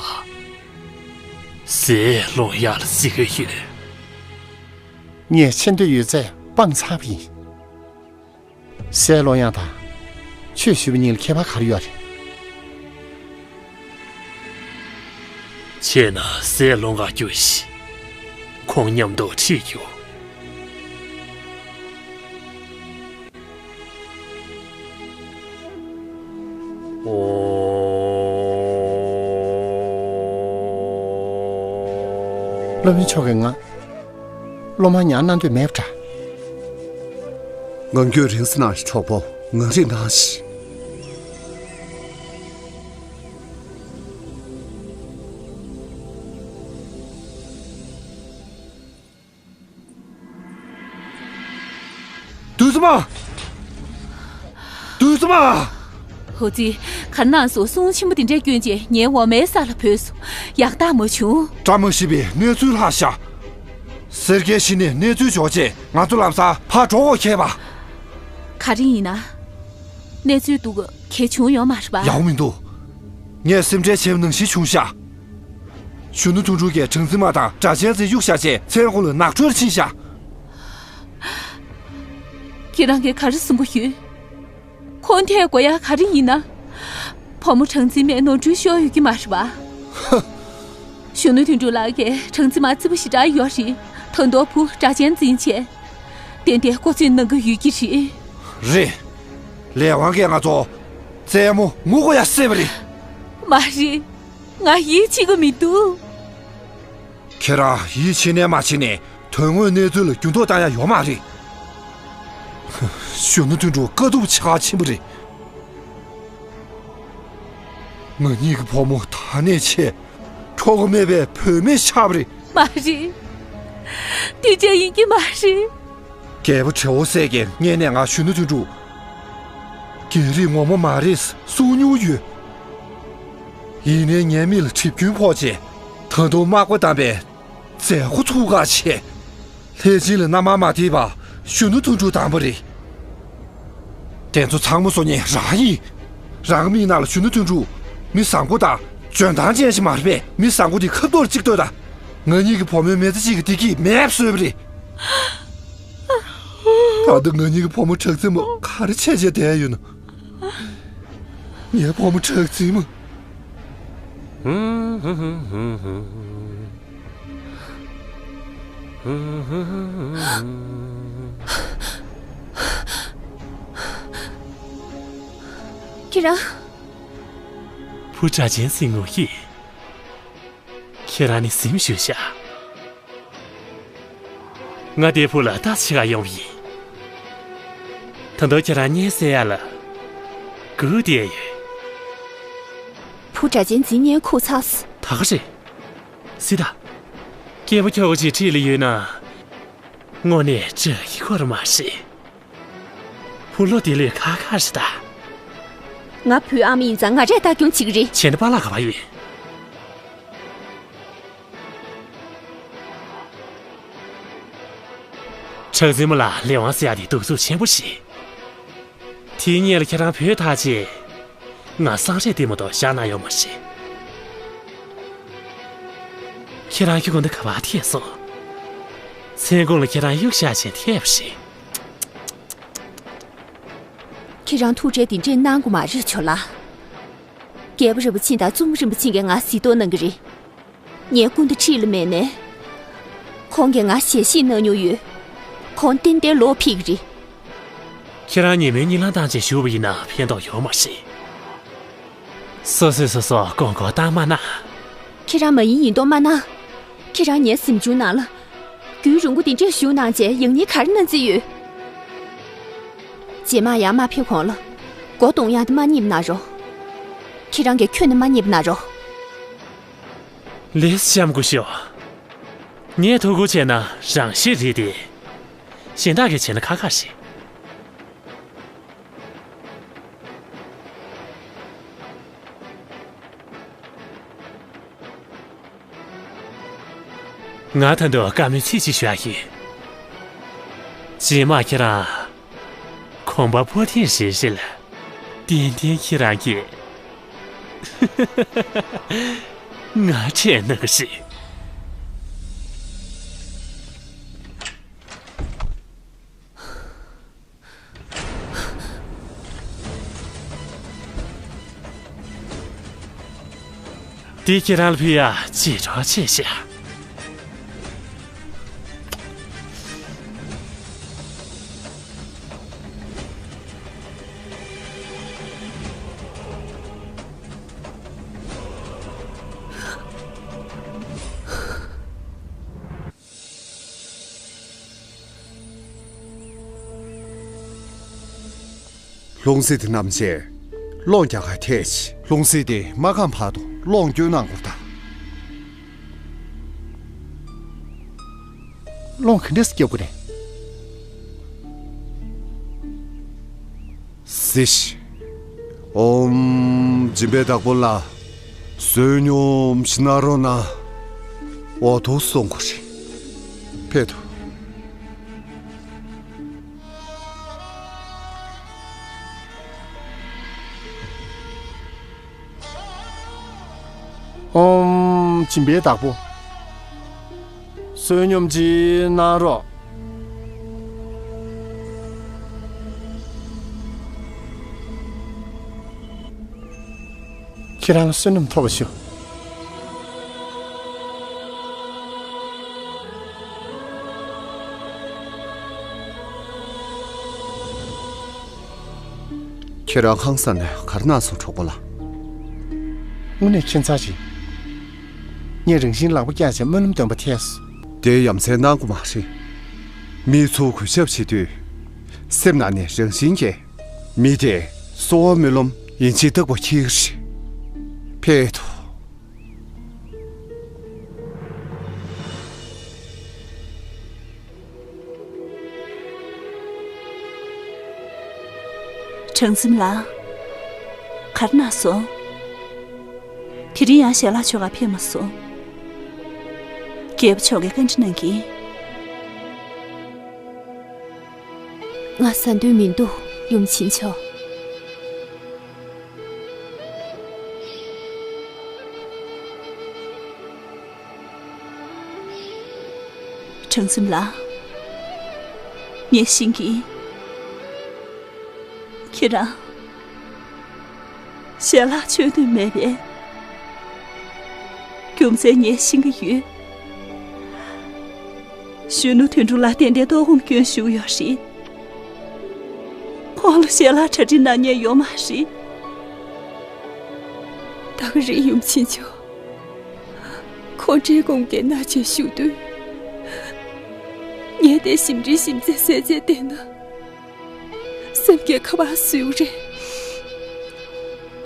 ཟས་སློང་ཡག་ལ་གཟིགས་ཀྱི་ཡོད། ངས་ཆེ་འདོད་ཡོད་ཚད་སྤངས་ཚར་བ་ཡིན། ཟས་སློང་ཡག་དང་ཆོས་ཞུ་བ་གཉིས་ལ་ཁྱད་པར་ག་རེ་ཡོད་རེད། ཆེད་མངགས་ཟས་སློང་གར་རྒྱུགས་ཤིག་ཁོང་མཉམ་དུ་ཁྲིད་རྒྱུགས། སློབ་དཔོན་མཆོག་གིས་ང་སློབ་མ་ཉར་གནང་འདོད་མེད་པ་འདྲ། ངང་རྒྱུད་རིང་ཙམ་གནང་ཞིག་གྲོགས་པོ། ངང་རིང་གནང་ཞིག་བདུད་རྩི་མ། བདུད་རྩི་མ། ཧོ་ཙི། ག་རེ་གནང་སོང་། སྲུང་ཆེན་པོ་དེ་འདྲས་བསྐྱོན་རྗེས་ངའི་འོ་མའི་ས་ལ་བུད་སོང་། ཡག་རྟགས་མ་བྱུང་། བཀྲ་མ་ཤིས་པའི་གནས་ཚུལ་ལྷག་ཤག་སེར་སྐྱའི་གཞི་ནས་གནས་ཚུལ་འབྱོར་རྗེས་ང་ཚོ་ལམ་སང་ཕར་འགྲོ་དགོས་ཁེལ་བ། ག་རེ་ཡིན་ན། གནས་ཚུལ་སྡུག་ག་གལ་བྱུང་ཡོད་མ་རེད་པ། ཡག་པོ་མི་འདུག་ངས་སེམས་ཁྲལ་བྱས་པ་ནང་བཞིན་བྱུང་ཤག་གཞོན་ནུ་དོན་གྲུབ་ཀྱིས་སྦྲང་རྩི་མ་དང་སྒྲ་གཅན་འཛིན་གཡུགས་བཞག་རྗེས་མཚན་དགུན་ལ་ནགས་ཁྲོད་ལ་ཕྱིན་ཤག་ཁྱེད་རང་གིས་ག་རེ་གསུང་གི་ཡོད། ཁོང་ཐད་དགོས་ཡག་ག་རེ་ཡིན་ན། བུ་མོ་སྦྲང་རྩི་མས་ནོར་འཁྲུལ་ཤོར་ཡོད་ཀྱི་མ་རེད་པ། གཞོན་ནུ་དོན་གྲུབ་ལགས་ཀྱིས་སྦྲང་རྩི་མ་རྩི་པོ་ཞེ་དྲག་ཡོད་རེད། ད་དུང་བུ་སྒྲ་གཅན་འཛིན་བྱས། ཏན་ཏན་མགོ་ཚོས་གནང་གི་ཡོད་ཀྱི་རེད། རེད། ལས་དབང་གིས་ང་ཚོ་རྩེད་མོ་ངུ་དགོས་ཡག་བསད་པ་རེད། མ་རེད། ང་ཡིད་ཆེས་ཀྱི་མི་འདུག་ཁྱེད་རང་ཡིད་ཆེས་ནས་མ་ཆེས་ནས་དོན་དངོས་གནས་ཚུལ་ལ་འགྱུར་ལྡོག་བཏང་ཡག་ཡོད་མ་རེད། གཞོན་ནུ་དོན་གྲུབ་དཀའ་སྡུག་ཆགས་ཕྱིན་པ་རེད། ང་གཉིས་ཀྱི་བུ་མོ་ད་ནས་ཆེ། ཁྱོ་ག་མེད་པའི་བུད་མེད་ཆགས་པ་རེད། མ་རེད། དེ་འདྲ་ཡིན་གྱི་མ་རེད། རྒྱལ་པོ་བྲེ་བོ་སྲས་ཀྱིས་སྔོན་ནས་ང་གཞོན་ནུ་དོན་གྲུབ་རྒྱལ་རིགས་ངོ་མ་མ་རེད་གསུང་མྱོང་ཡོད། ཡིན་ནའི་ངའི་མིག་ལ་གྲིབ་སྐྱོན་ཕོག་རྗེས་ད་དུང་མག་པ་བསྡམས་པའི་མཛད་སྒོ་ཚུགས་ཁག་བྱས། ལྷས་སྦྱིན་ལ་མནའ་མ་མ་དེད་པ་གཞོན་ནུ་དོན་གྲུབ་དང་པོ་རེད། དེ་ཚོ་ཚང་མ་བཟོ་མཁན་རང་ཡིན། རང་གི་མིག་ནང་ལ་གཞོན་ནུ་དོན་གྲུབ་མི་བཟང་པོ་དང་འཇོན་ཐང་ཅན་ཞིག་མ་རེད་པས། མི་བཟང་པོ་དེ་ཁ་ཐོར་གཅིག་ལྟོས་དང་། ང་གཉིས་ཀྱི་བུ་མོའི་མི་ཚེ་གཅིག་གི་བདེ་སྐྱིད་མེད་པ་བཟོས་པ་རེད། ད་ལྟ་ང་གཉིས་ཀྱི་བུ་མོ་གྲགས་འཛིན་མོ་ག་རེ་བྱས་བྱས་བསྡད་ཡོད་ན། ངའི་བུ་མོ་གྲགས་འཛིན་མོ། ཁྱེད་རང་། བུ་སྒྲ་གཅན་འཛིན་ངོ་ཤེས། ཁྱེད་རང་ནི་གཟིམ་བཞུགས་ཤག་ང་དེ་བུ་ལ་ལྟ་ཞིག་ག་ཡོང་བ་ཡིན། ད་དུང་ཁྱེད་རང་གཉེན་སེལ་ཡ་ལ་སྒུག་བསྡད་ཡོད། བུ་སྒྲ་གཅན་འཛིན་གཉེན་ཁུག་ཚར་སོང་། ད་ག་རེད། སྲིད་ད། སྐྱེས་བུ་ཁྱོ་ག་ཅིག་འཁྲིས་ལ་ཡོད་ན། དངོས་གནས་དགྲ་ཡི་ཁོ་ར་མ་རེད། བུ་ལོ་དེ་ལས་ཁ་ཁ་རེད་ད། ང་བུའི་ཨ་མ་ཡིན་ཙང་ང་རས་ལྟ་སྐྱོང་བྱེད་ཀྱི་རེད། བྱས་ན་པཱ་ལགས་ག་པར་ཡོད། གྲགས་འཛིན་མོ་ལ་ལས་དབང་ཟེར་ཡག་དེ་གདུག་རྩུབ་ཆེན་པོ་ཞིག་དེའི་སྔོན་ལ་ཁྱེད་རང་བུད་ཐག་ཆོད། ང་སང་སྲས་དེ་མ་གཏོགས་བཞག་གནང་ཡོད་མ་རེད། ཁྱེད་རང་ཁྱོ་ག་འདི་ག་པར་ཐད་སོང་། མཚན་གུང་ལ་ཁྱེད་རང་གཡུག་བཞག་བྱས་ཐད་པ་རེད། ཁྱེད་རང་ཐུགས་ཁྲལ་དེ་འདྲས་གནང་དགོས་མ་རེད་ཆོས་ལགས། རྒྱལ་པོ་རིན་པོ་ཆེ་དང་བཙུན་མོ་རིན་པོ་ཆེ་གིས་ང་གཟིགས་རྟོག་གནང་གི་རེད། ངའི་སྐུ་མདུན་འཁྲིས་ལ་མེད་ནའི། ཁོང་གིས་ང་ཞལ་བཞེས་གནང་མྱོང་ཡོད། ཁོང་ཏན་ཏན་ལོག་ཕེབས་ཀྱི་རེད། ཁྱེད་རང་ཉི་མའི་གཉིད་ལམ་བཏང་བྱས་བཞུགས་པ་ཡིན་ན་ཕན་ཐོགས་ཡོད་མ་རེད། སོ་སོས་སོ་སོ་དགོངས་སྐོར་བཏང་མ་གནང་། ཁྱེད་རང་མ་ཡིན་ཡིན་མདོག་མ་གནང་། ཁྱེད་རང་ངའི་གཟིམ་ཆུང་ནང་ལ་རྒྱུན་རིང་པོ་དེ་འདྲས་བཞུགས་གནང་བྱས་ཡང་སྙིང་ག་རེ་གནང་རྩིས་ཡོད། རྗེས་མ་ཡར་མ་ཕེབས་གོང་ལ་སྒོ་རྡུང་ཡག་དེ་མ་རྙེད་པ་གནང་རོགས། ཁྱེད་རང་གིས་ཁྱོན་ནས་མ་རྙེད་པ་གནང་རོགས། ལེགས་སོ། གཤམ་སྐུ་ཞབས། ངས་ཐུགས་ཁུར་བྱས་ན་རང་ཤེད་རེད་དེ། གཞན་དག་གིས་བྱས་ན་ཁག་ཁག་རེད། ང་ད་དུང་བཀའ་མོལ་ཚིག་གཅིག་ཞུ་ཡ་ཡིན། རྗེས་མ་ཁྱེད་རང་གོམ་པ་སྤོ་ཐེངས་རེ་རེ་ལ་ཏན་ཏན་ཁྱེད་རང་གིས་ང་ཁྲིད་གནང་གི་རེད། འདི་ཁྱེད་རང་ལ་ཕུལ་ཡ་ཅིག་གྲོགས་བྱས་ཤག་ལྷུང་བཟེད་དེ་བསྣམས་བྱས་སློང་རྒྱག་ག་ཐད་ཅིག་ལྷུང་བཟེད་དེ་མ་གང་བར་དུ་སློང་སྐྱོན་གནང་དགོས་ད། སློང་ག་འདྲས་སེ་སྐྱོབ་དགོས་རེད། གཟིགས་ཤིག་ཨོཾ་སྦྱིན་པའི་བདག་པོ་ལ་བསོད་སྙོམས་ཤིག་གནང་རོགས་གནང་། འོ་ཐུག་སོང་གོ་ཤིག་ཕེབས་དང་། ཨོཾ་སྦྱིན་པའི་བདག་པོ། བསོད་སྙོམས་ཅིག་གནང་རོགས། ཁྱེད་རང་ལ་བསོད་ནམས་ཐོབ་པ་ཞུ། ཁྱེད་རང་ཁང་གསར་ནས་ག་རེ་གནང་སོང་གྲོགས་པོ་ལགས། དངོས་གནས་ཁྱད་མཚར་ཅིག་ངས་རང་བཞིན་ལག་པ་བཀྱགས་བྱས་སྨོན་ལམ་འདོན་པ་ཐལ་སོང་། དེ་ཡ་མཚན་གནང་དགོས་མ་རེད། མི་ཚོ་གུས་ཞབས་བྱེད་དུས། སེམས་ནང་ནས་རང་བཞིན་གྱིས། མི་དེ་གསོལ་བ་སྨོན་ལམ་ཡིན་གཅིག་རྟག་པར་འཁྱེར་གྱི་རེད། ཕེབས་དང་། གྲངས་འཛིན་ལགས། ག་རེ་གནང་སོང་། དེ་རིང་ཡང་ཞལ་ལག་མཆོད་གར་ཕེབས་མ་སོང་། རྒྱལ་པོ་མཆོག་གིས་བཀའ་འདྲི་གནང་གིན། ང་ཟ་འདོད་མི་འདུག་ཡུམ་ཆེན་མཆོག་གྲངས་འཛིན་ལགས། ངས་ཤེས་ཀྱི། ཁྱེད་རང་ཞལ་ལག་མཆོད་འདོད་མེད་པས། རྒྱུ་མཚན་ངས་ཤེས་ཀྱི་ཡོད། གཞོན་ནུ་དོན་གྲུབ་ལགས་ཏན་ཏན་ལྟོགས་སྐོམ་སྐྱོན་ཞུགས་ཡོད་རེད། ཁོང་ལ་ཞལ་ལག་གྲ་སྒྲིག་གནང་མཁན་ཡོད་མ་རེད། ད་ག་རེད་ཡུམ་ཆེན་མཆོག་ཁོང་འདྲེ་སྐོང་གི་མནའ་བྱས་བཞུགས་དུས། ངས་དེ་ཞིམ་འདྲིས་ཞིམ་ཚད་ཟས་རྗེས་བལྟས་ན། སེམས་ཀྱི་ཁ་བ་ཟུག་རེད།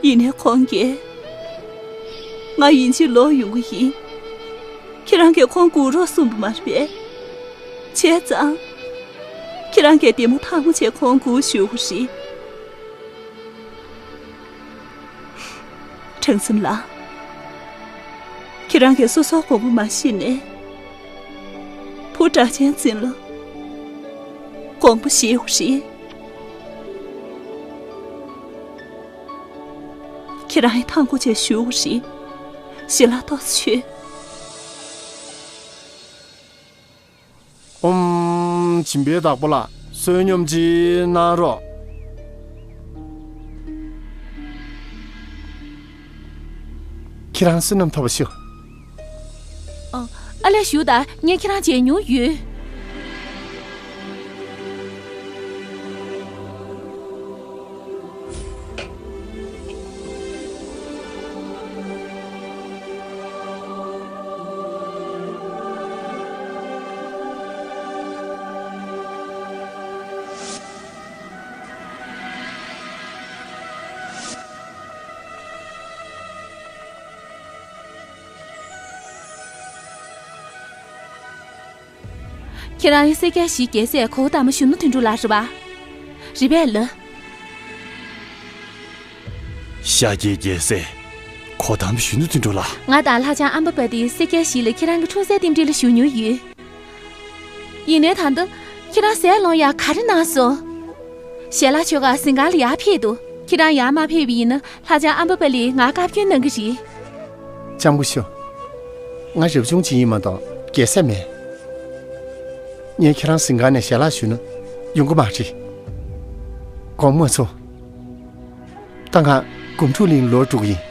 ཡིན་ནའི་ཁོང་གིས་ང་ཡིན་གཅིག་ལོག་ཡོང་གི་ཡིན། ཁྱེད་རང་གིས་ཁོང་སྒུག་རོགས་གསུངས་པ་མ་རེད་པས། བྱས་ཙང་། ཁྱེད་རང་གིས་བདེ་མོ་ཐང་མོ་བྱས་ཁོང་སྒུག་བཞུགས་དགོས་རེད། གྲངས་འཛིན་ལགས། ཁྱེད་རང་གིས་སོ་སོའི་དགོངས་པ་མ་བཞེས་ནས། བུ་སྒྲ་གཅན་འཛིན་ལ་དགོངས་པ་བཞེས་དགོས་རེད། ཁྱེད་རང་ཡང་ཐང་སྒུག་བྱས་བཞུགས་དགོས་རེད། ཞལ་ལག་ཏོག་ཙམ་མཆོད། ཨོཾ་སྦྱིན་པའི་བདག་པོ་ལ་བསོད་སྙོམས་ཅིག་གནང་རོགས། ཁྱེད་རང་བསོད་ནམས་ཐོབ་པ་ཞུ། ཨ། ཨ་ལས་བཞུགས་དང་། ངས་ཁྱེད་རང་མཇལ་མྱོང་ཡོད། ཁྱེད་རང་ཡང་སེར་སྐྱའི་གཞིས་རྒྱལ་སྲས་གོའུ་ཏམ་གཞོན་ནུ་དོན་གྲུབ་ལགས་རེད་པ། རེད་པས་ལགས། ཤཱཀྱའི་རྒྱལ་སྲས་གོའུ་ཏམ་གཞོན་ནུ་དོན་གྲུབ་ལགས། ང་དང་ལྷ་ལྕམ་ཨམ་བ་པ་ཏི་སེར་སྐྱའི་གཞིས་ལ་ཁྱེད་རང་གི་འཁྲུངས་སའི་རྟེན་འབྲེལ་ལ་བཞུགས་མྱོང་ཡོད། ཡིན་ནའི་ད་ལྟ་ཁྱེད་རང་ཟས་སློང་ཡག་ག་རེ་གནང་སོང་། ཞལ་ལག་མཆོད་གར་གཟིམ་ཁང་ལ་ཡར་ཕེབས་འདུག་ཁྱེད་རང་ཡར་མ་ཕེབས་པ་ཡིན་ན། ལྷ་ལྕམ་ཨམ་བ་པ་ལིས་ང་བཀའ་བཀྱོན་གནང་གི་རེད། ལྕམ་སྐུ་ཞབས། ང་རབ་བྱུང་ཅིག་ཡིན་མ་གཏོགས་རྒྱལ་སྲས་མེད། ངས་ཁྱེད་རང་གཟིམ་ཁང་ནས་ཞལ་ལག་ཞུས་ན་ཡོང་གི་མ་རེད། དགོངས་པ་མ་ཚོམ། ད་ང་སྒོམ་སྒྲུབ་གླིང་ལོག་འགྲོ་གི་ཡིན།